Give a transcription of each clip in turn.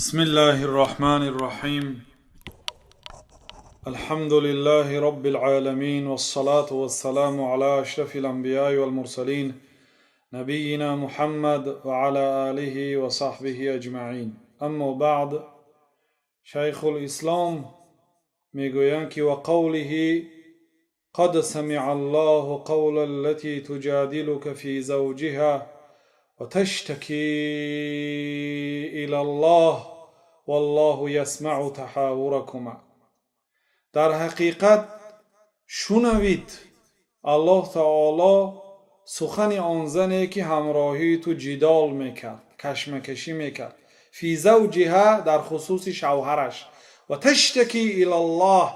بسم الله الرحمن الرحيم. الحمد لله رب العالمين، والصلاة والسلام على أشرف الأنبياء والمرسلين، نبينا محمد وعلى آله وصحبه أجمعين. أما بعد، شيخ الإسلام мегӯянд ки: وقوله قد سمع الله قول التي تجادلك في زوجها وتشتكي إلى الله والله يسمع تحاوركما. Дар ҳақиқат шунавид Аллоҳ таоло сухани он зане, ки ҳамроҳии ту ҷидол мекард, кашмакашӣ мекард, في زوجها, дар хусуси шавҳараш, وتشتكي إلى الله,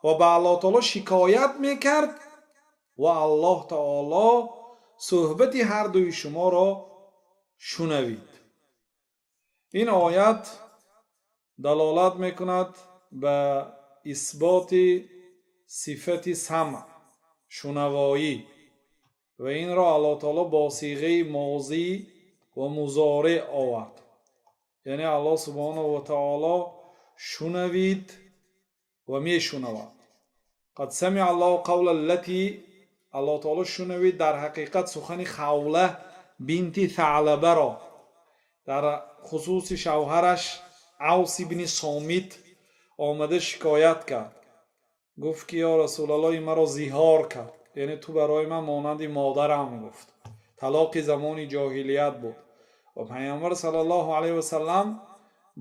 ва ба Аллоҳ таоло шикоят мекард, ва Аллоҳ таоло суҳбати ҳардуи шуморо шунавид. Ин оят далолат мекунад ба исботи сифати самъ, шунавоӣ, ва инро Аллоҳ таоло бо сиғаи мозӣ ва музореъ овард, яъне Аллоҳ субҳонаҳу ва таоло шунавид ва мешунавад. قد سمع الله قول التي, Аллоҳ таоло шунавид дар ҳақиқат сухани Хавла бинти Саълабаро дар хусуси шавҳараш Авс ибни Сомит омада шикоят кард. Гуфт ки: «Ё Расулаллоҳ, ин маро зиҳор кард, яъне ту барои ман монанди модарам», гуфт. Талоқи замони ҷоҳилият буд ва Пайғамбар саллаллоҳу алайҳи васаллам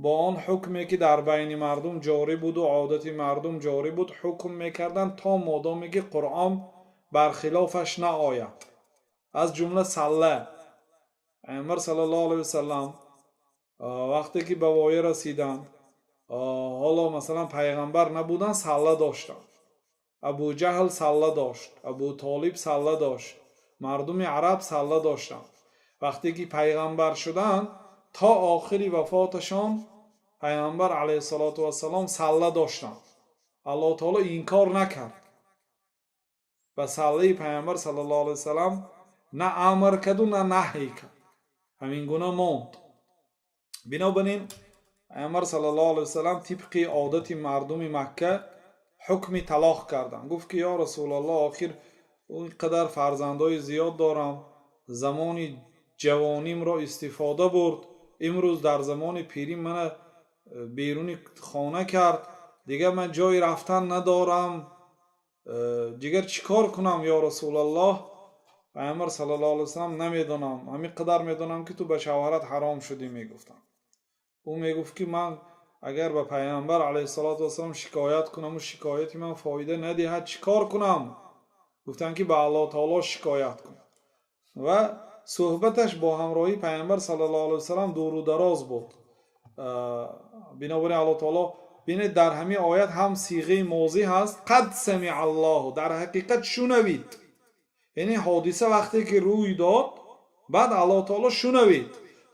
бо он ҳукме, ки дар байни мардум ҷорӣ буду одати мардум ҷорӣ буд, ҳукм мекарданд, то модоме ки Қуръон бар хилофаш наояд. Аз ҷумла салла. Пайғамбар саллаллоҳу алайҳи васаллам вақте ки ба воя расиданд, ҳоло масалан пайғамбар набуданд, салла доштанд. Абуҷаҳл салла дошт, Абу Толиб салла дошт, мардуми араб салла доштанд. Вақте ки пайғамбар шуданд, то охири вафоташон Пайғамбар алайҳиссалоту вассалом салла доштанд. Аллоҳ таоло инкор накард ба саллаи Пайғамбар саллаллоҳу алайҳи васаллам, на амр карду, на наҳй кард, ҳамин гуна монд. Бинобар ин Пайғамбар саллаллоҳу алайҳи васаллам тибқи одати мардуми Макка ҳукми талоқ карданд. Гуфт ки: «Ё Расулаллоҳ, охир ин қадар фарзандои зиёд дорам, замони ҷавонимро истифода бурд, имрӯз дар замони пирӣ мана беруни хона кард, дигар ман ҷои рафтан надорам, дигар чӣ кор кунам, ё Расулаллоҳ?» Пайғамбар саллаллоҳу алайҳи васаллам: «Намедонам, ҳамин қадар медонам, ки ту ба шавҳарат ҳаром шудӣ», мегуфтанд. Ӯ мегуфт ки: «Ман агар ба Пайғамбар алайҳиссалоту вассалом шикоят кунаму шикояти ман фоида надиҳад, чӣ кор кунам?» Гуфтанд ки: «Ба Аллоҳ таоло шикоят кун». Ва суҳбаташ бо ҳамроҳии Пайғамбар саллаллоҳу алайҳи васаллам дуру дароз буд. Бинобар ин Аллоҳ таоло, бинед, дар ҳамин оят ҳам сиғаи мозӣ ҳаст, قد سمع الله, дар ҳақиқат шунавид, яъне ҳодиса вақте ки рӯй дод, баъд Аллоҳ таоло шунавид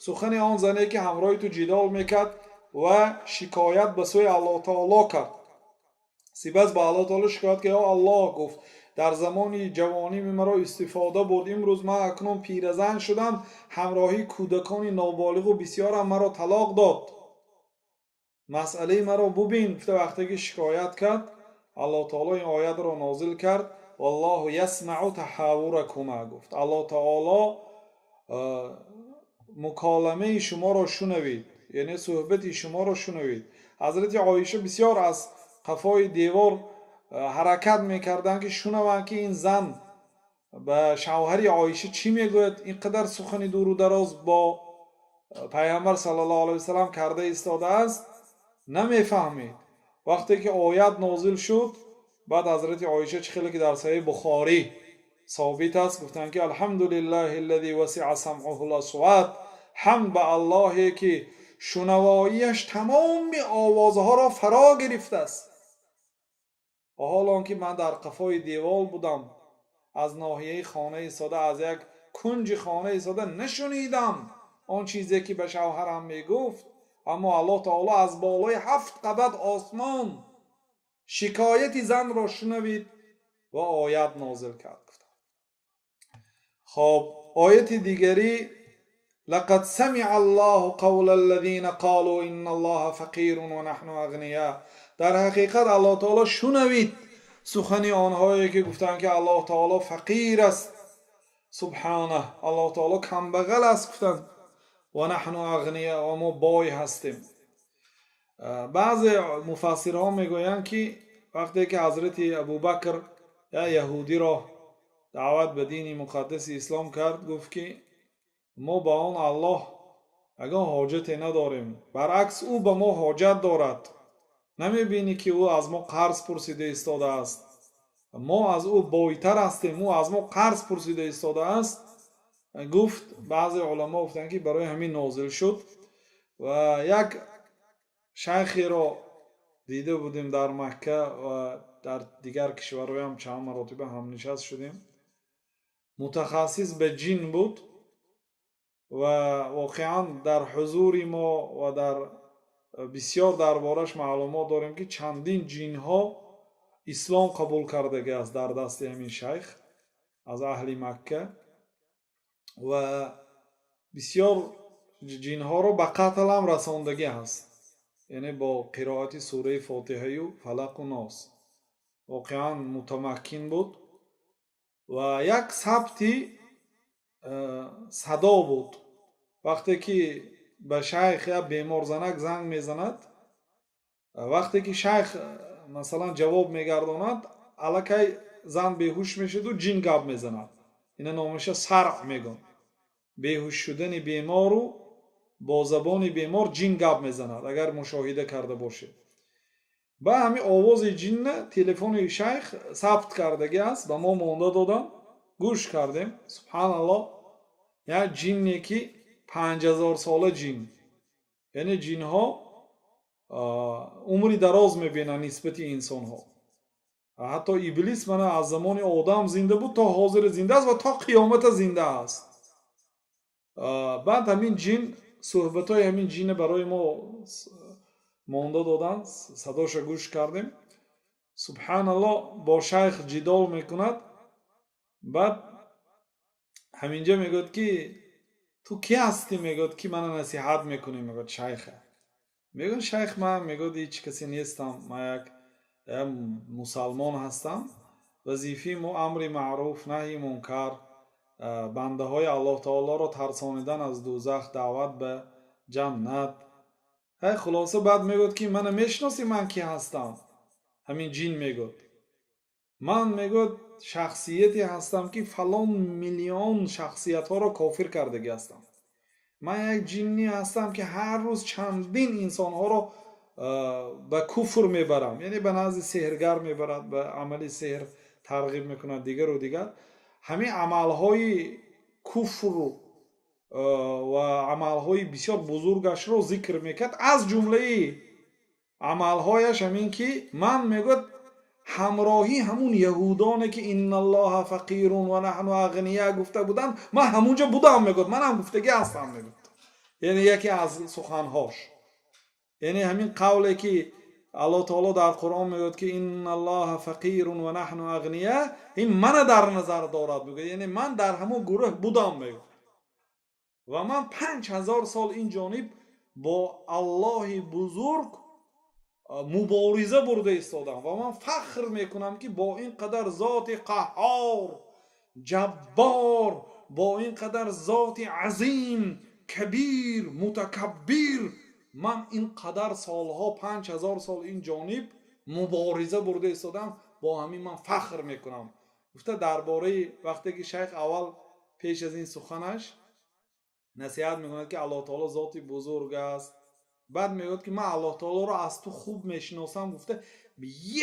сухани он зане, ки ҳамроҳи ту ҷидол мекард ва шикоят ба сӯи Аллоҳ таоло кард. Сипас ба Аллоҳ таоло шикоят кард. «Ё Аллоҳ, — гуфт, — дар замони ҷавоними маро истифода бурд, имрӯз ман акнун пиразан шудам, ҳамроҳии кӯдакони ноболиғу бисёрам маро талоқ дод, масъалаи маро бубин», гуфта, вақте ки шикоят кард, Аллоҳ таоло ин оятро нозил кард. والله يسمع تحاوركما, гуфт Аллоҳ таоло, муколамаи шуморо шунавид, яъне суҳбати шуморо шунавид. Ҳазрати Оиша бисёр аз қафои девор ҳаракат мекарданд, ки шунаванд, ки ин зан ба шавҳари Оиша чӣ мегӯяд, ин қадар сухани дуру дароз бо Пайғамбар саллаллоҳу алайҳи васаллам карда истодааст, намефаҳмид. Вақте ки оят нозил шуд, баъд ҳазрати Оиша, чӣ хеле ки дар Саҳиҳи Бухорӣ собит аст, гуфтанд ки: الحمد لله الذي وسع سمعه الأصوات, ҳамд ба Аллоҳе, ки шунавоияш тамоми овозҳоро фаро гирифтааст, ва ҳол он ки ман дар қафои девол будам, аз ноҳияи хона истода, аз як кунҷи хона истода нашунидам он чизе, ки ба шавҳарам мегуфт, аммо Аллоҳ таоло аз болои ҳафт қабат осмон шикояти занро шунавид ва оят нозил кард, гуфтанд. Хоб, ояти дигарӣ لقد سمع الله قول الذين قالوا إن الله فقير ونحن أغنياء. Дар ҳақиқат Аллоҳ таоло шунавид сухани онҳое, ки гуфтанд, ки Аллоҳ таоло фақир аст. سبحانه, Аллоҳ таоло камбағал аст, гуфтанд. ونحن أغنياء, ва мо бой ҳастем. Баъзе муфассирҳо мегӯянд, ки вақте ки ҳазрати Абубакр як яҳудиро даъват ба дини муқаддаси ислом кард, гуфт, ки мо ба он Аллоҳ ягон ҳоҷате надорем, баръакс, ӯ ба мо ҳоҷат дорад. Намебинӣ, ки ӯ аз мо қарз пурсида истодааст? Мо аз ӯ бойтар ҳастем, ӯ аз мо қарз пурсида истодааст, гуфт. Баъзе уламо гуфтанд, ки барои ҳамин нозил шуд. Ва як шайхеро дида будем дар Макка ва дар дигар кишварҳоям чанд маротиба ҳамнишаст шудем. Мутахассис ба ҷин буд ва воқеан дар ҳузури мо ва дар бисёр дар бораш маълумот дорем, ки чандин ҷинҳо ислом қабул кардагӣ аст дар дасти ҳамин шайх аз аҳли Макка ва бисёр ҷинҳоро ба қатл ҳам расондагӣ ҳаст, яъне бо қироати сураи Фотиҳаю Фалақу Нос. Воқеан мутамаккин буд. Ва як сабти садо буд. Вақте ки ба шайх як беморзанак занг мезанад, вақте ки шайх, масалан, ҷавоб мегардонад, аллакай зан беҳуш мешуду ҷин гап мезанад. Ина номаша صرع мегӯн, беҳуш шудани бемору бо забони бемор ҷин гап мезанад, агар мушоҳида карда бошед. Ба ҳамин овози ҷинна телефони шайх сабт кардагӣ аст, ба мо монда додам, гӯш кардем. Субҳаналлоҳ, як ҷинне, ки 5000-сола ҷин, яъне ҷинҳо умри дароз мебинанд нисбати инсонҳо. Ҳатто Иблис мана аз замони Одам зинда буд, то ҳозир зинда аст ва то қиёмата зинда аст. Баъд ҳамин ҷин, суҳбатҳои ҳамин ҷинна барои мо монда доданд, садоша гӯш кардем. Субҳаналлоҳ, бо шайх ҷидол мекунад. Баъд ҳаминҷа мегӯяд, ки ту кӣ ҳастӣ? Мегӯяд, ки мана насиҳат мекунӣ, мегӯяд шайха. Мегӯяд шайх: ман, мегӯяд, ҳеҷ касе нестам, ман як мусалмон ҳастам. Вазифаи мо амри маъруф, наҳйи мункар, бандаҳои Аллоҳ таолоро тарсонидан аз дӯзах, даъват ба ҷаннат. Ҳай, хулоса, баъд мегӯяд, ки мана мешиносӣ, ман кӣ ҳастам? Ҳамин ҷин мегӯяд: ман, мегӯяд, шахсияте ҳастам, ки фалон миллион шахсиятҳоро кофир кардагӣ ҳастам. Ман як ҷиннӣ ҳастам, ки ҳар рӯз чандин инсонҳоро ба куфр мебарам, яъне ба назди сеҳргар мебарад, ба амали сеҳр тарғиб мекунад, дигару дигар ҳамин амалҳои куфру ва амалҳои бисёр бузургашро зикр мекард. Аз ҷумлаи амалҳояш ҳамин, ки ман, мегӯяд, ҳамроҳи ҳамун яҳудоне, ки إن الله فقير ونحن أغنياء гуфта буданд, ман ҳамунҷо будам, мегӯяд, манам гуфтагӣ ҳастам, мегӯяд. Яъне яке аз суханҳош, яъне ҳамин қавле, ки Аллоҳ таоло дар Қуръон мегӯяд, ки إن الله فقير ونحن أغنياء, ин мана дар назар дорад, мегӯяд. Яъне ман дар ҳамун гурӯҳ будам, мегӯяд, ва ман 5000 сол ин ҷониб бо Аллоҳи бузург мубориза бурда истодам ва ман фахр мекунам, ки бо ин қадар зоти қаҳҳор, ҷаббор, бо ин қадар зоти азим, кабир, мутакаббир ман ин қадар солҳо, 5000 сол ин ҷониб мубориза бурда истодам, бо ҳамин ман фахр мекунам, гуфта. Дар бораи вақте ки шайх аввал пеш аз ин суханаш насиҳат мекунад, ки Аллоҳ таоло зоти бузург аст, баъд мегӯяд, ки ман Аллоҳ таолоро аз ту хуб мешиносам, гуфта,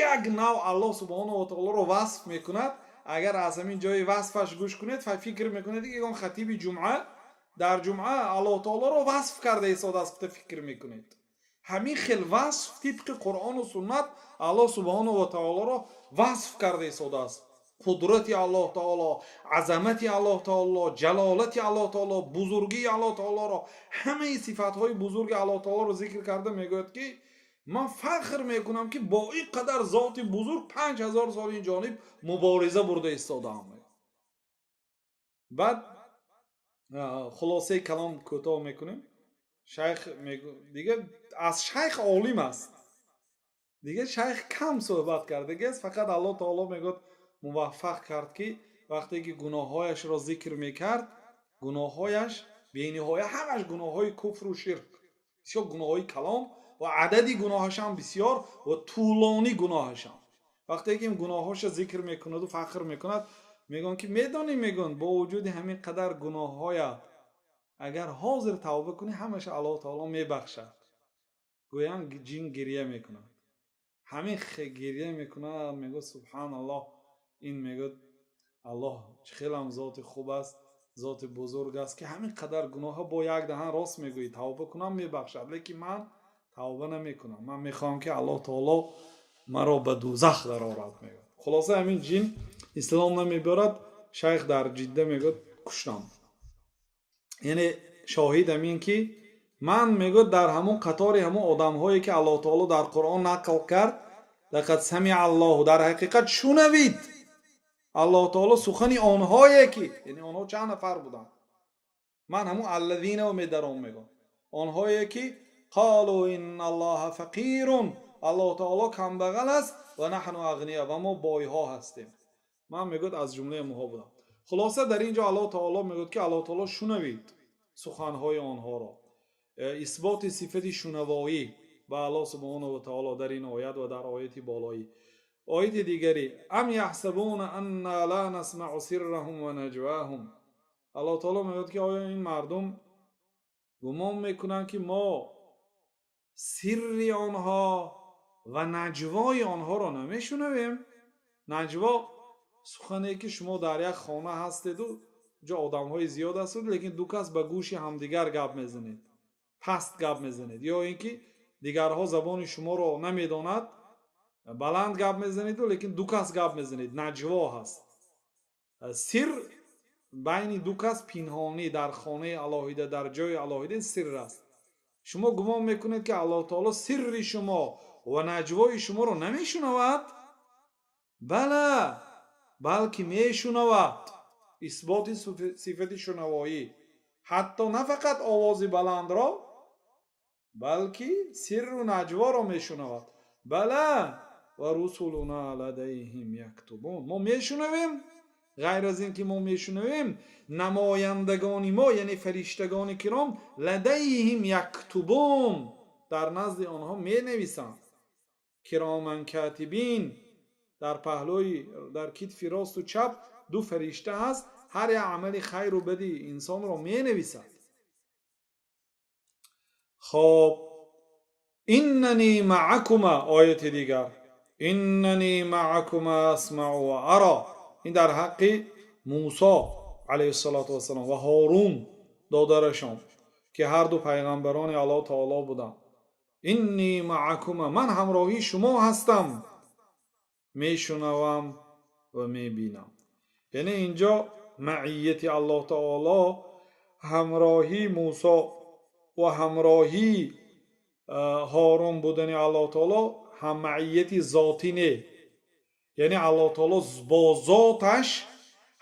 як нав Аллоҳ субҳонаҳу ва таолоро васф мекунад. Агар аз ҳамин ҷои васфаш гӯш кунед, фикр мекунед, ки ягон хатиби ҷумъа дар ҷумъа Аллоҳ таолоро васф карда истодааст, гуфта фикр мекунед. Ҳамин хел васф тибқи Қуръону суннат Аллоҳ субҳонаҳу ва таолоро васф карда истодааст: қудрати Аллоҳ таоло, азамати Аллоҳ таоло, ҷалолати Аллоҳ таоло, бузургии Аллоҳ таолоро, ҳамаи сифатҳои бузурги Аллоҳ таолоро зикр карда, мегӯяд, ки ман фахр мекунам, ки бо ин қадар зоти бузург 5000 сол ин ҷониб мубориза бурда истодаам. Баъд Хулосаи калом кӯтоҳ мекунем. Шайх дига аз шайх олим аст, дига шайх кам суҳбат кардагиаст. Фақат Аллоҳ таоло мегӯяд, муваффақ кард, ки вақте ки гуноҳҳояшро зикр мекард, гуноҳҳояш бениҳоя, ҳамаш гуноҳҳои куфру ширк, бисёр гуноҳҳои калон ва адади гуноҳашам бисёр ва тӯлонӣ гуноҳашам. Вақте ки гуноҳҳоша зикр мекунаду фахр мекунад, мегӯянд, ки медонӣ, мегӯянд, бо вуҷуди ҳамин қадар гуноҳҳоят, агар ҳозир тавба кунӣ, ҳамаша Аллоҳ таоло мебахшад. Гӯянд, ҷин гирья мекунад, ҳамин гирья мекунад, мегӯяд: «Субҳаналлоҳ, ин, мегӯяд, Аллоҳ чӣ хелам зоти хуб аст, зоти бузург аст, ки ҳамин қадар гуноҳа бо як даҳан рост мегӯӣ, тавба кунам, мебахшад, лекин ман тавба намекунам, ман мехоҳам, ки Аллоҳ таоло маро ба дӯзах дарорад», мегӯяд. Хулоса, ҳамин ҷин ислом намебарад. Шайх дар Ҷидда, мегӯяд, куштам. Яъне шоҳид ҳамин ки ман, мегӯяд, дар ҳамон қатори ҳамон одамҳое, ки Аллоҳ таоло дар Қуръон нақл кард: «لقد سمع الله», дар ҳақиқат шунавид Аллоҳ таоло сухани онҳое ки, яъне онҳо чанд нафар буданд, ман ҳамун الذين медаром, мегӯям, онҳое ки قالوا إن الله فقير, Аллоҳ таоло камбағал аст, ونحن أغنياء, ва мо бойҳо ҳастем. Ман, мегӯяд, аз ҷумлаи онҳо будам. Хулоса, дар ин ҷо Аллоҳ таоло мегӯяд, ки Аллоҳ таоло шунавид суханҳои онҳоро. Исботи сифати шунавоӣ ба Аллоҳ سبحانه وتعالى дар ин оят ва дар ояти болоӣ. Ояти дигари: أم يحسبون أنا لا نسمع سرهم ونجواهم. Аллоҳ таоло мегӯяд, ки оё ин мардум гумон мекунанд, ки мо сирри онҳо ва наҷвои онҳоро намешунавем? Наҷво — сухане, ки шумо дар як хона ҳастеду ҷо одамҳои зиёд ҳастед, лекин ду кас ба гӯши ҳамдигар гап мезанед, паст гап мезанед, ё ин ки дигарҳо забони шуморо намедонад, баланд гап мезанеду, лекин ду кас гап мезанед, наҷво ҳаст. Сир — байни ду кас пинҳонӣ, дар хонаи алоҳида, дар ҷои алоҳида сир аст. Шумо гумон мекунед, ки Аллоҳ таоло сирри шумо ва наҷвои шуморо намешунавад? بلى, балки мешунавад. Исботи сифати шунавоӣ, ҳатто на фақат овози баландро, балки сирру наҷворо мешунавад. بلى ورسلنا لديهم يكتبون. Мо мешунавем, ғайр аз ин ки мо мешунавем, намояндагони мо, яъне фариштагони киром, لديهم يكتبون, дар назди онҳо менависанд. كراما كاتبين, дар паҳлӯи, дар китфи росту чап ду фаришта ҳаст, ҳар як амали хайру бади инсонро менависад. Хоб, إنني معكما, ояти дигар: إنني معكما أسمع وأرى. Ин дар ҳаққи Мусо عليه الصلاة والسلام ва Ҳорун додарашон, ки ҳарду пайғамбарони Аллоҳ таоло буданд. إني معكما, ман ҳамроҳии шумо ҳастам, мешунавам ва мебинам. Яъне инҷо маъияти Аллоҳ таоло, ҳамроҳии Мусо ва ҳамроҳии Ҳорун будани Аллоҳ таоло ҳам маъияти зотӣ не, яъне Аллоҳ таоло бо зоташ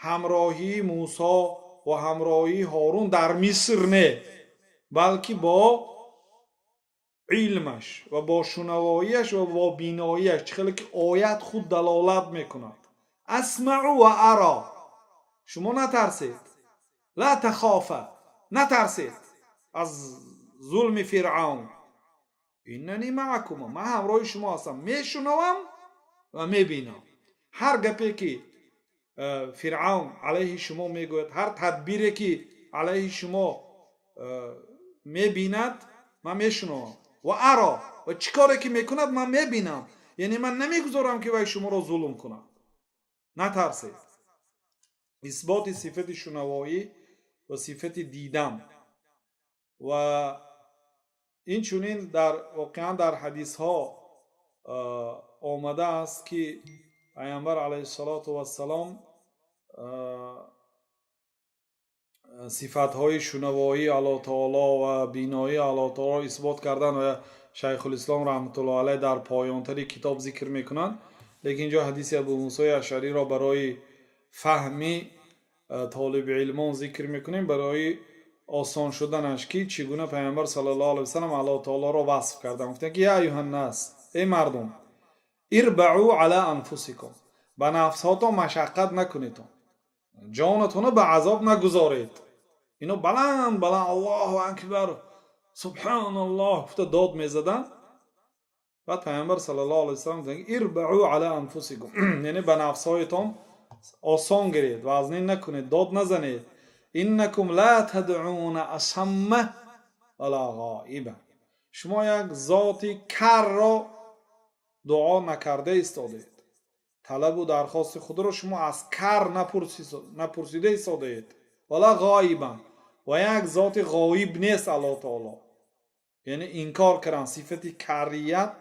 ҳамроҳии Мусо ва ҳамроҳии Ҳорун дар Миср не, балки бо илмаш ва бо шунавоияш ва бо биноияш, чӣ хеле ки оят худ далолат мекунад: أسمع وأرى. Шумо натарсед, لا تخافا, натарсед аз зулми Фиръавн. إنني معكما, ман ҳамроҳи шумо ҳастам, мешунавам ва мебинам. Ҳар гапе ки Фиръавн алайҳи шумо мегӯяд, ҳар тадбире ки алайҳи шумо мебинад, ман мешунавам. وأرى, ва чӣ коре ки мекунад, ман мебинам, яъне ман намегузорам, ки вай шуморо зулм кунад, натарсед. Исботи сифати шунавоӣ ва сифати дидан. Ва инчунин дар воқеан дар ҳадисҳо омадааст, ки Пайғамбар عليه الصلاة والسلام сифатҳои шунавоии Аллоҳ таоло ва биноии Аллоҳ таоло исбот кардан ва Шайхулислом رحمة الله عليه дар поёнтари китоб зикр мекунанд. Лекин инҷо ҳадиси Абу Мусои Ашариро барои фаҳми толиби илмон зикр мекунем барои осон шуданаш, ки чӣ гуна Пайғамбар саллаллоҳу алайҳи васаллам Аллоҳ таолоро васф карданд. Гуфтанд ки: يا أيها الناس, эй мардум, اربعوا على أنفسكم, ба нафсҳотон машаққат накунедон, ҷонатонро ба азоб нагузоред. Ино баланд баланд «Аллоҳу акбар», «Субҳаналлоҳ» гуфта дод мезаданд. Баъд Пайғамбар саллаллоҳу алайҳи васаллам гуфтанд: اربعوا على أنفسكم, яъне ба нафсҳоятон осон гиред, вазнин накунед, дод назанед. إنكم لا تدعون أصم ولا غائبا, шумо як зоти карро дуо накарда истодаед, талабу дархости худро шумо аз кар напурсида истодаед. ولا غائبا, ва як зоти ғоиб нест Аллоҳ таоло. Яъне инкор карданд сифати каррият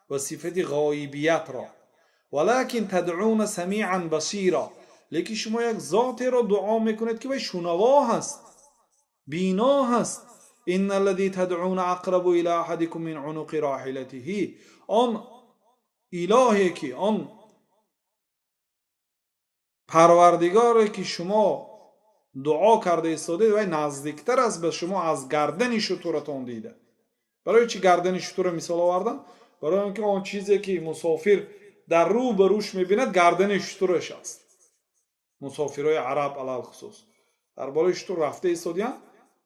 ва сифати ғоибиятро. ولكن تدعون سميعا بصيرا, лекин шумо як зотеро дуо мекунед, ки вай шунаво ҳаст, бино ҳаст. إن الذي تدعون أقرب إلى أحدكم من عنق راحلته, он илоҳе ки, он парвардигоре ки шумо дуо карда истодед, вай наздиктар аст ба шумо аз гардани шутуратон дида. Барои чӣ гардани шутура мисол овардам? Барои он ки он чизе ки мусофир дар рӯ ба рӯш мебинад, гардани шутураш аст. Мусофирои араб алалхусус дар болои шутур рафта истодиянд,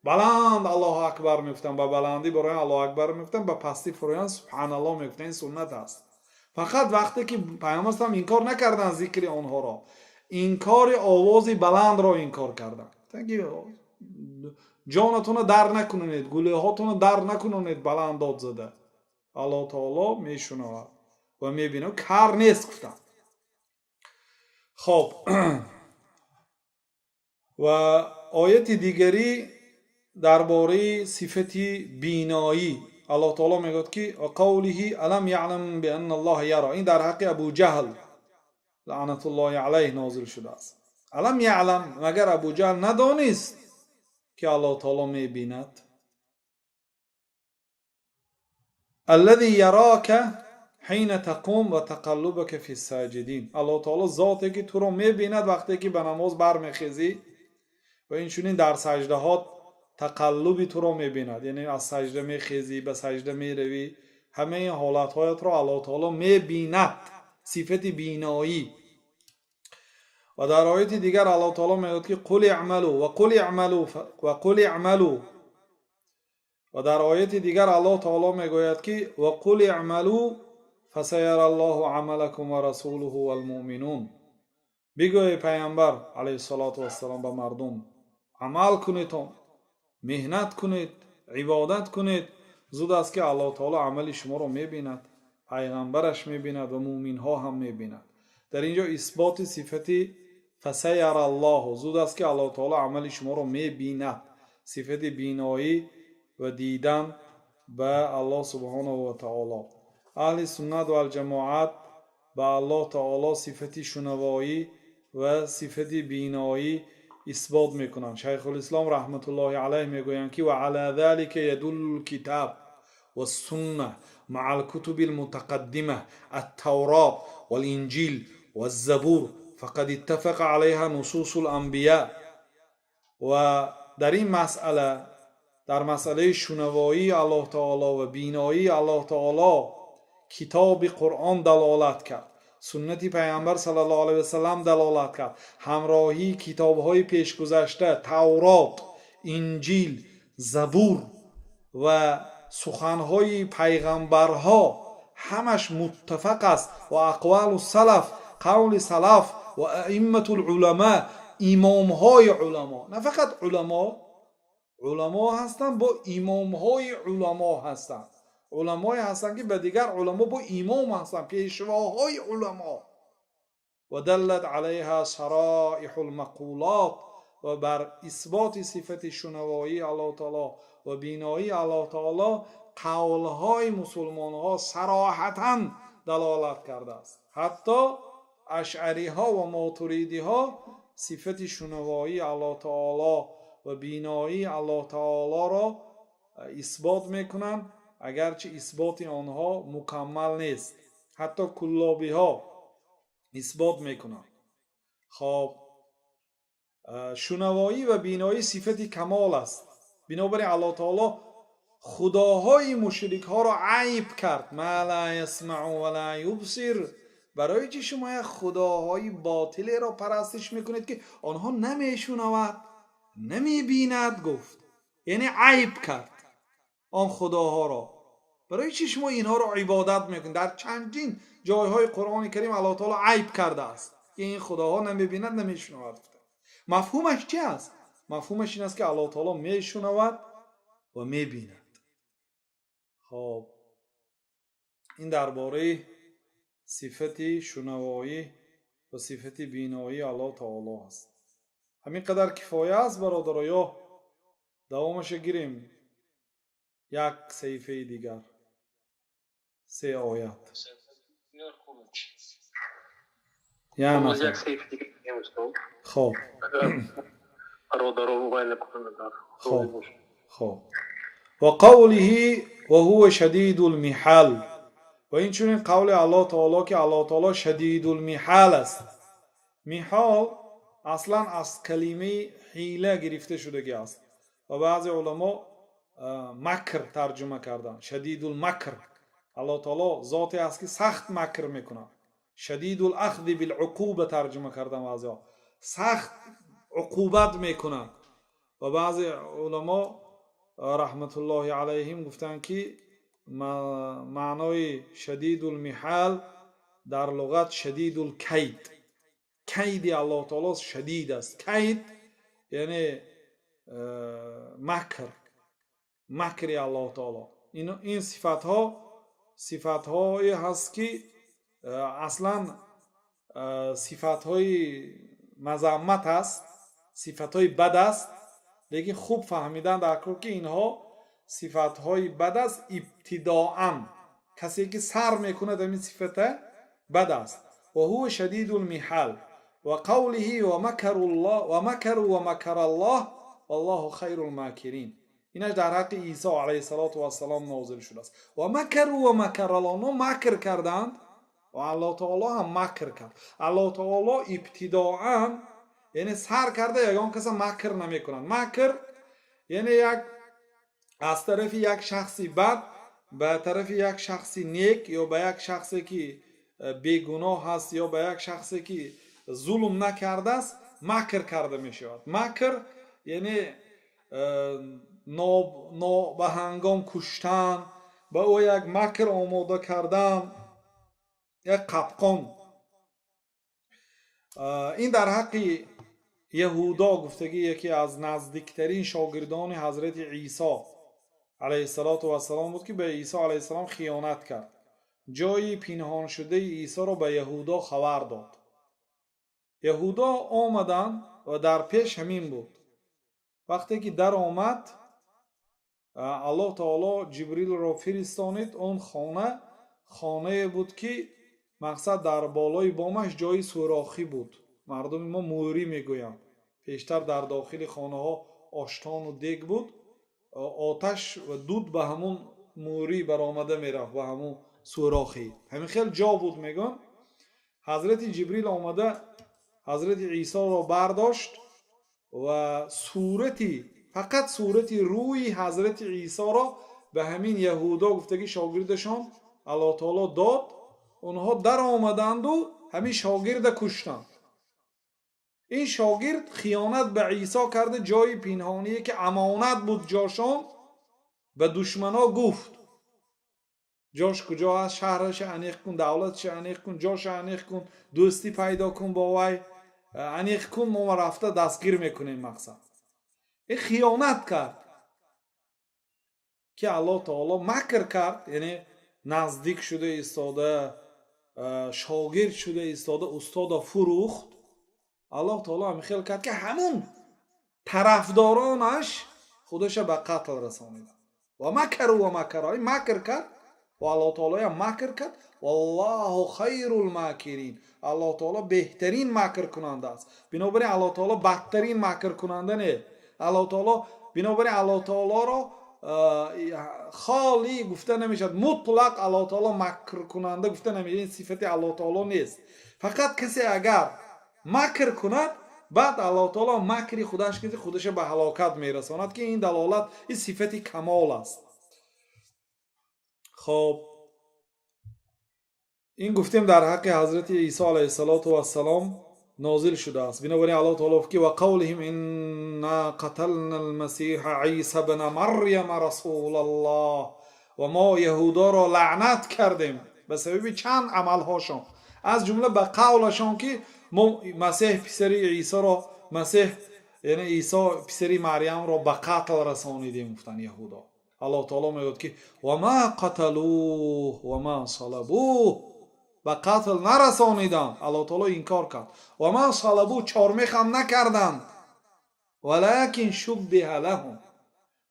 баланд «Аллоҳу акбар» мегуфтанд, ба баландӣ барои «Аллоҳу акбар» мегуфтанд, ба пастӣ фуроянд «Субҳаналлоҳ» мегуфтанд. Ин суннат аст. Фақат вақте ки Пайғамбар салам инкор накарданд зикри онҳоро, инкори овози баландро инкор карданд, ки ҷонатонро дар накунонед, гулӯҳотонро дар накунонед баланд дод зада, Аллоҳ таоло мешунавад ва мебинад, кар нест, гуфтанд. Хоб, ва ояти дигарӣ дар бораи сифати биноӣ Аллоҳ таоло мегӯяд ки: وقوله ألم يعلم بأن الله يرى. Ин дар ҳаққи Абу Ҷаҳл лаънатуллоҳи алайҳ нозил шудааст. ألم يعلم, магар Абу Ҷаҳл надонист, ки Аллоҳ таоло мебинад? الذي يراك حين تقوم وتقلبك في الساجدين, Аллоҳ таоло зоте ки туро мебинад, вақте ки ба намоз бармехезӣ, ва инчунин дар саҷдаҳо тақаллуби туро мебинад, яъне аз саҷда мехезӣ, ба саҷда меравӣ, ҳамаи ҳолатҳоятро Аллоҳ таоло мебинад, сифати биноӣ. Ва дар ояти дигар Аллоҳ таоло мегӯяд ки: قل اعملوا وقل اعملوا وقل اعملوا. Ва дар ояти дигар Аллоҳ таоло мегӯяд ки: وقل اعملوا فسيرى الله عملكم ورسوله والمؤمنون. Бигӯ, Пайғамбар алайҳиссалоту вассалом, ба мардум: амал кунедон, меҳнат кунед, ибодат кунед, зуд аст ки Аллоҳ таоло амали шуморо мебинад, пайғамбараш мебинад ва муъминҳо ҳам мебинад. Дар ин ҷо исботи сифати فسيرى الله, зуд аст ки Аллоҳ таоло амали шуморо мебинад, сифати биноӣ ва дидан ба Аллоҳ субҳонаҳу ва таоло. Аҳли суннат валҷамоат ба Аллоҳ таоло сифати шунавоӣ ва сифати биноӣ исбот мекунанд. Шайхулислом раҳматуллоҳи алайҳ мегӯянд ки: وعلى ذلك يدل الكتاب والسنة مع الكتب المتقدمة التوراة والإنجيل والزبور فقد اتفق عليها نصوص الأنبياء. Ва дар ин масъала, дар масъалаи шунавоии Аллоҳ таоло ва биноии Аллоҳ таоло, китоби Қуръон далолат кард, суннати Пайғамбар саллаллоҳу алайҳи васаллам далолат кард, ҳамроҳии китобҳои пешгузашта, Таврот, Инҷил, Забур ва суханҳои пайғамбарҳо ҳамаш муттафақ аст. وأقوال السلف, қавли салаф, وأئمة العلماء, имомҳои уламо. На фақат уламо, уламо ҳастанд, бо имомҳои уламо ҳастанд, уламое ҳастанд, ки ба дигар уламо бо имом ҳастанд, пешвоҳои уламо. ودلت عليها صرائح المقولات, ва бар исботи сифати шунавоии Аллоҳ таоло ва биноии Аллоҳ таоло қавлҳои мусулмонҳо сароҳатан далолат кардааст. Ҳатто ашъариҳо ва мотуридиҳо сифати шунавоии Аллоҳ таоло ва биноии Аллоҳ таолоро исбот мекунанд, агарчи исботи онҳо мукаммал нест. Ҳатто куллобиҳо исбот мекунанд. Хоб. Шунавоӣ ва биноӣ сифати камол аст. Бинобар ин Аллоҳ таоло худоҳои мушрикҳоро айб кард. Ма ла ясмау ва ла юбсир. Барои чӣ шумо як худоҳои ботилеро парастиш мекунед, ки онҳо намешунавад, намебинад, гуфт. Яъне айб кард он худоҳоро. Барои чӣ шумо инҳоро ибодат мекунед? Дар чандин ҷойҳои Қуръони Карим Аллоҳ таоло айб кардааст, ки ин худоҳо намебинад, намешунавад. Мафҳумаш чи аст? Мафҳумаш ин аст, ки Аллоҳ таоло мешунавад ва мебинад. Хоб, ин дар бораи сифати шунавоӣ ва сифати биноии Аллоҳ таоло аст. Ҳамин қадар кифоя аст, бародаро, ё давомаша гирем? Як саҳифаи дигар, се оят. Я нафар. Хоб. Хоб, ва қавлиҳи ва ҳува шадидул миҳал. Ва инчунин қавли Аллоҳ таоло, ки Аллоҳ таоло шадидул миҳал аст. Миҳол аслан аз калимаи ҳила гирифта шудагӣ аст ва баъзе уламо макр тарҷума карданд. Шадидул макр, Аллоҳ таоло зоте аст, ки сахт макр мекунад. Шадидул ахзи билуқуба тарҷума карданд баъзеҳо, сахт уқубат мекунад. Ва баъзе уламо, раҳматуллоҳи алайҳим, гуфтанд, ки маънои шадидул миҳал дар луғат шадидул кайд, кайди Аллоҳ таоло шадид аст. Кайд яъне макр, макри Аллоҳ таоло. Ин сифатҳо сифатҳое ҳаст, ки аслан сифатҳои мазаммат аст, сифатҳои бад аст, лекин хуб фаҳмидан дар кор, ки инҳо сифатҳои бад аст ибтидоан. Касе ки сар мекунад, ҳамин сифата бад аст. Ва ҳува шадидул миҳал ва қавлиҳи ва макару ва макараллоҳ валлоҳу хайрул макирин. Инаш дар ҳаққи Исо алайҳиссалоту вассалом нозил шудааст. Ва макару ва макараллоҳ, онҳо макр карданд ва Аллоҳ таоло ҳам макр кард. Аллоҳ таоло ибтидоан, яъне сар карда, ягон каса макр намекунад. Макр яъне як аз тарафи як шахси бад ба тарафи як шахси нек ё ба як шахсе, ки бегуноҳ аст, ё ба як шахсе, ки зулм накардааст, макр карда мешавад. Макр яъне нобаҳангом куштан, ба ӯ як макр омода кардан, як қапқон. Ин дар ҳаққи Яҳудо гуфтагӣ, яке аз наздиктарин шогирдони ҳазрати Исо алайҳиссалоту вассалом буд, ки ба Исо алайҳиссалом хиёнат кард. Ҷои пинҳоншудаи Исоро ба Яҳудо хабар дод. Яҳудо омаданд ва дар пеш ҳамин буд. Вақте ки даромад, Аллоҳ таоло Ҷибрилро фиристонид. Он хона хонае буд, ки мақсад дар болои бомаш ҷои сӯрохӣ буд. Мардуми мо мӯрӣ мегӯянд. Пештар дар дохили хонаҳо оштону дег буд, оташ ва дуд ба ҳамун мӯрӣ баромада мерафт, ба ҳамун сӯрохӣ. Ҳамин хел ҷо буд, мегӯям. Ҳазрати Ҷибрил омада, ҳазрати Исоро бардошт ва сурати, фақат сурати рӯи ҳазрати Исоро ба ҳамин Яҳудо гуфтагӣ, шогирдашон, Аллоҳ таоло дод. Онҳо даромаданду ҳамин шогирда куштанд. Ин шогирд хиёнат ба Исо карда, ҷои пинҳоние, ки амонат буд ҷошон, ба душмано гуфт, ҷош куҷо аст, шаҳраша аниқ кун, давлатша аниқ кун, ҷоша аниқ кун, дӯстӣ пайдо кун бо вай, аниқ кун, мо рафта дастгир мекунем. Мақсад, ин хиёнат кард, ки Аллоҳ таоло макр кард, яъне наздик шуда истода, шогирд шуда истода, устода фурӯхт. Аллоҳ таоло ҳамин хел кард, ки ҳамун тарафдоронаш худаша ба қатл расониданд. Ва макару ва макара, ин макр кард ва Аллоҳ таолоям макр кард. Валлоҳу хайрул макирин, Аллоҳ таоло беҳтарин макркунанда аст. Бинобар ин Аллоҳ таоло бадтарин макркунанда не. Аллоҳ таоло, бинобар ин Аллоҳ таолоро холӣ гуфта намешавад, мутлақ Аллоҳ таоло макркунанда гуфта намешавад. Ин сифати Аллоҳ таоло нест. Фақат касе агар макр кунад, Баъд Аллоҳ таоло макри худаш ки худаша ба ҳалокат мерасонад, ки ин далолат, ин сифати камол аст. Хоб, ин гуфтем, дар ҳаққи ҳазрати Исо алайҳиссалоту вассалом нозил шудааст. Бинобар ин Аллоҳ таоло гуфт ки: وقولهم إنا قتلنا المسيح عيسى ابن مريم رسول الله. Ва мо яҳудоро лаънат кардем ба сабаби чанд амалҳошон, аз ҷумла ба қавлашон, ки мо Масеҳ писари Исоро, Масеҳ, яъне Исо писари Марьямро ба қатл расонидем, гуфтанд яҳудо. Аллоҳ таоло мегӯяд ки: وما قتلوه وما صلبوه. Ба қатл нарасониданд, Аллоҳ таоло инкор кард. وما صلبوه, чормехам накарданд. ولكن شبه لهم,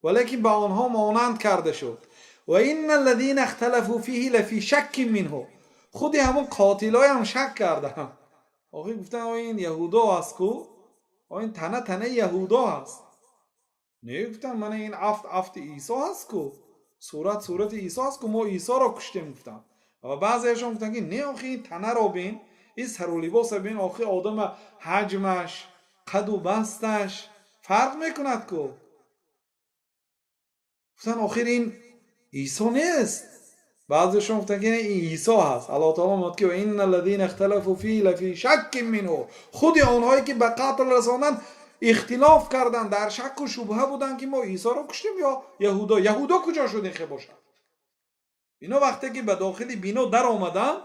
валекин ба онҳо монанд карда шуд. وإن الذين اختلفوا فيه لفي شك منه. Худи ҳамон қотилоям шак карданд. Охир гуфтанд: ин яҳудо аст ку, ин тана танаи яҳудо аст. Не, гуфтанд, мана ин афт афти Исо аст ку, сурат сурати Исо аст ку, мо Исоро куштем, гуфтанд. Ва баъзеашон гуфтанд ки не, охи, ин танаро бин, ин сару либоса бин, охи, одама ҳаҷмаш, қаду басташ фарқ мекунад ку. Гуфтанд, охир ин Исо нест. Баъзешон гуфтанд ки ин Исо ҳаст. Аллоҳ таоло мегӯяд ки: وإن الذين اختلفوا فيه لفي شك منه. Худи онҳое ки ба қатл расонданд, ихтилоф карданд, дар шакку шубҳа буданд, ки мо Исоро куштем ё яҳудо. Яҳудо куҷо шуд ин хе бошад? Ино вақте ки ба дохили бино даромаданд,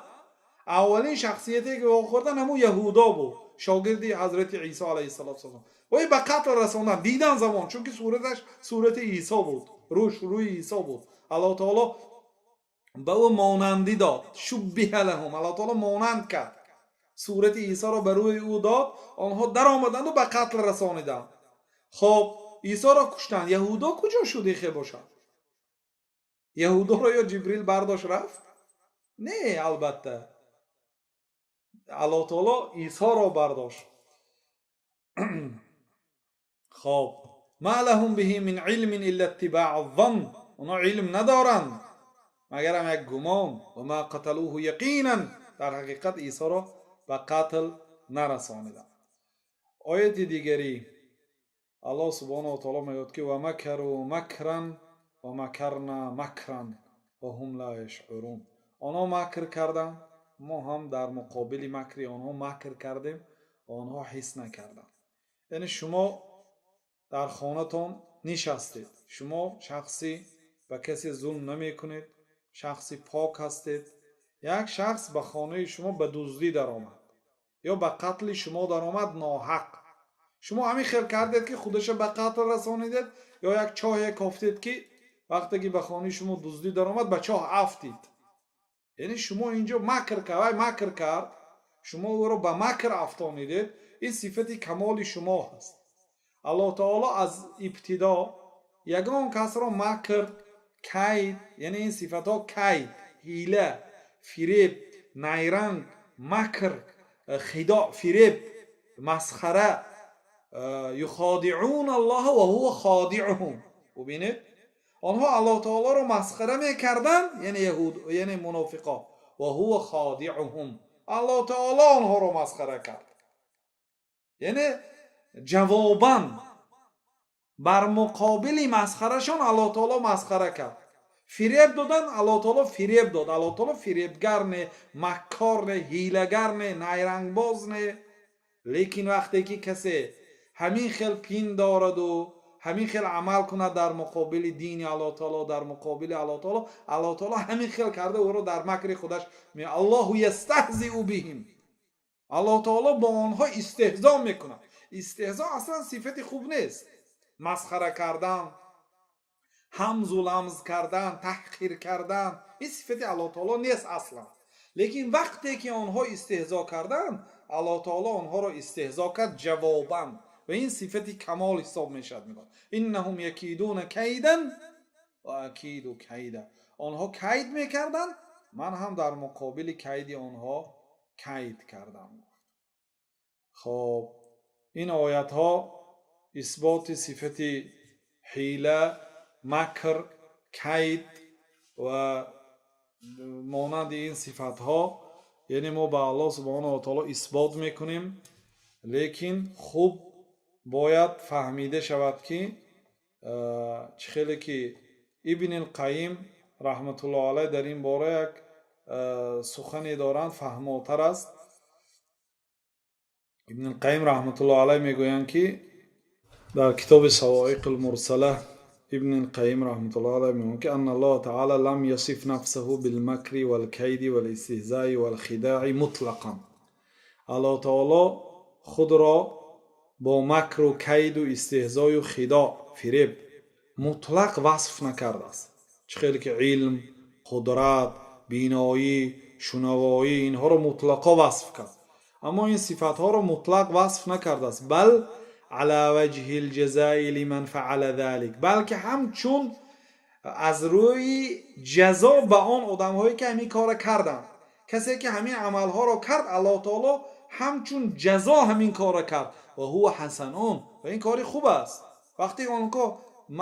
аввалин шахсияте ки вохӯрдан, ҳамун яҳудо буд, шогирди ҳазрати Исо алайҳиссалоту вассалом. Вай ба қатл расондан дидан замон, чунки сураташ сурати Исо буд, рӯш рӯи Исо буд. Аллоҳ таоло ба ӯ монандӣ дод. شبه لهم, Аллоҳ таоло монанд кард, сурати Исоро ба рӯи ӯ дод. Онҳо даромаданду ба қатл расониданд. Хоб, Исоро куштанд, яҳудо куҷо шуд ихе бошад? Яҳудоро ё Ҷибрил бардошт рафт? Не, албатта, Аллоҳ таоло Исоро бардошт. Хоб, ما لهم به من علم إلا اتباع الظن. Оно илм надоранд, магарам як гумон. وما قتلوه يقينا. Дар ҳақиқат Исоро ба қатл нарасониданд. Ояти дигари Аллоҳ субҳонаҳу ва таоло мегӯяд ки: ومكروا مكرا ومكرنا مكرا وهم لا يشعرون. Онҳо макр карданд, мо ҳам дар муқобили макри онҳо макр кардем ва онҳо ҳис накарданд. Яъне шумо дар хонатон нишастед, шумо шахси ба касе зулм намекунед, шахси пок ҳастед. Як шахс ба хонаи шумо ба дуздӣ даромад ё ба қатли шумо даромад ноҳақ. Шумо ҳамин хел кардед, ки худаша ба қатл расонидед, ё як чоҳе кофтед, ки вақте ки ба хонаи шумо дуздӣ даромад, ба чоҳ афтид. Яъне шумо инҷо макр кард, вай макр кард, шумо ӯро ба макр афтонидед. Ин сифати камоли шумо ҳаст. Аллоҳ таоло аз ибтидо ягон касро макр, кайд, яъне ин сифатҳо, кайд, ҳила, фиреб, найранг, макр, خداع, фиреб, масхара. يخادعون الله وهو خادعهم. Бубинед, онҳо Аллоҳ таолоро масхара мекарданд, яъне яҳуд, яъне мунофиқо. وهو خادعهم, Аллоҳ таоло онҳоро масхара кард, яъне ҷавобан бар муқобили масхарашон Аллоҳ таоло масхара кард. Фиреб додан, Аллоҳ таоло фиреб дод. Аллоҳ таоло фиребгар не, маккор не, ҳилагар не, найрангбоз не. Лекин вақте ки касе ҳамин хел пиндораду ҳамин хел амал кунад дар муқобили дини Аллоҳ таоло, дар муқобили Аллоҳ таоло, Аллоҳ таоло ҳамин хел карда ӯро дар макри худаш. الله يستهزئ بهم. Аллоҳ таоло бо онҳо истеҳзо мекунад. Истеҳзо аслан сифати хуб нест. Масхара кардан, ҳамзу ламз кардан, таҳқир кардан, ин сифати Аллоҳ таоло нест аслан. Лекин вақте ки онҳо истеҳзо карданд, Аллоҳ таоло онҳоро истеҳзо кард ҷавобан, ва ин сифати камол ҳисоб мешавад. Мегӯяд: إنهم يكيدون كيدا وأكيد كيدا. Онҳо кайд мекарданд, ман ҳам дар муқобили кайди онҳо кайд кардам. Хоб, ин оятҳо исботи сифати ҳила, макр, кайд ва монанди ин сифатҳо, яъне мо ба Аллоҳ субҳонаҳу ва таоло исбот мекунем. Лекин хуб бояд фаҳмида шавад, ки чӣ хеле ки Ибни Қайим раҳматуллоҳ алайҳ дар ин бора як сухане доранд, фаҳмотар аст. Ибни Қайим раҳматуллоҳ алайҳ мегӯянд, ки дар китоби Савоиқул Мурсала Ибни Қайим раҳматуллоҳ алайҳ мегӯянд, ки أن الله تعالى لم يصف نفسه بالمكر والكيد والاستهزاء والخداع مطلقا. Аллоҳ таоло худро бо макру кайду истеҳзою хидоъ, фиреб мутлақ васф накардааст. Чӣ хеле ки илм, қудрат, биноӣ, шунавоӣ, инҳоро мутлақо васф кард, аммо ин сифатҳоро мутлақ васф накардааст. بل على وجه الجزاء لمن فعل ذلك, балки ҳамчун аз рӯи ҷазо ба он одамҳое, ки ҳамин корро карданд. Касе ки ҳамин амалҳоро кард, Аллоҳ таоло ҳамчун ҷазо ҳамин корро кард. وهو حسن, ва ин кори хуб аст. Вақте онҳо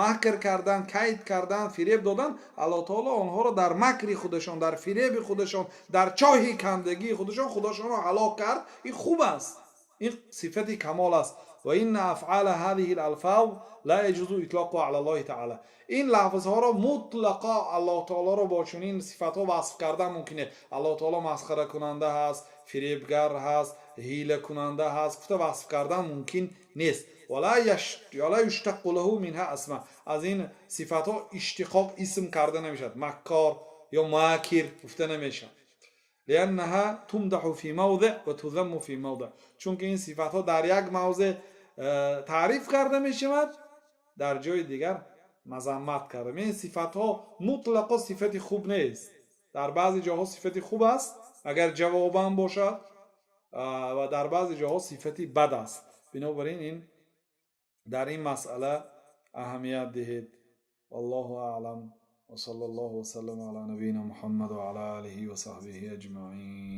макр кардан, кайд кардан, фиреб додан, Аллоҳ таоло онҳоро дар макри худашон, дар фиреби худашон, дар чоҳи кандагии худашон худошонро ҳалок кард. Ин хуб аст, ин сифати камол аст. وإن أفعال هذه الألفاظ لا يجوز إطلاقها على الله تعالى. Ин лафзҳоро мутлақо Аллоҳ таолоро бо чунин сифатҳо васф кардан мумкин нест. Аллоҳ таоло масхаракунанда ҳаст, фиребгар ҳаст, ҳилакунанда ҳаст гуфта васф кардан мумкин нест. ولا يشتق له منها أسماء. Аз ин сифатҳо иштиқоқ, исм карда намешавад, маккор ё макир гуфта намешавад. لأنها تمدح في موضع وتذم في موضع. Чунки ин сифатҳо дар як мавзеъ таъриф карда мешавад, дар ҷои дигар мазаммат карда. Ин сифатҳо мутлақо сифати хуб нест. Дар баъзе ҷоҳо сифати хуб аст, агар ҷавобан бошад, ва дар баъзе ҷоҳо сифати бад аст. Бинобар ин ин дар ин масъала аҳамият диҳед. والله أعلم، وصلى الله وسلم على نبينا محمد وعلى آله وصحبه أجمعين.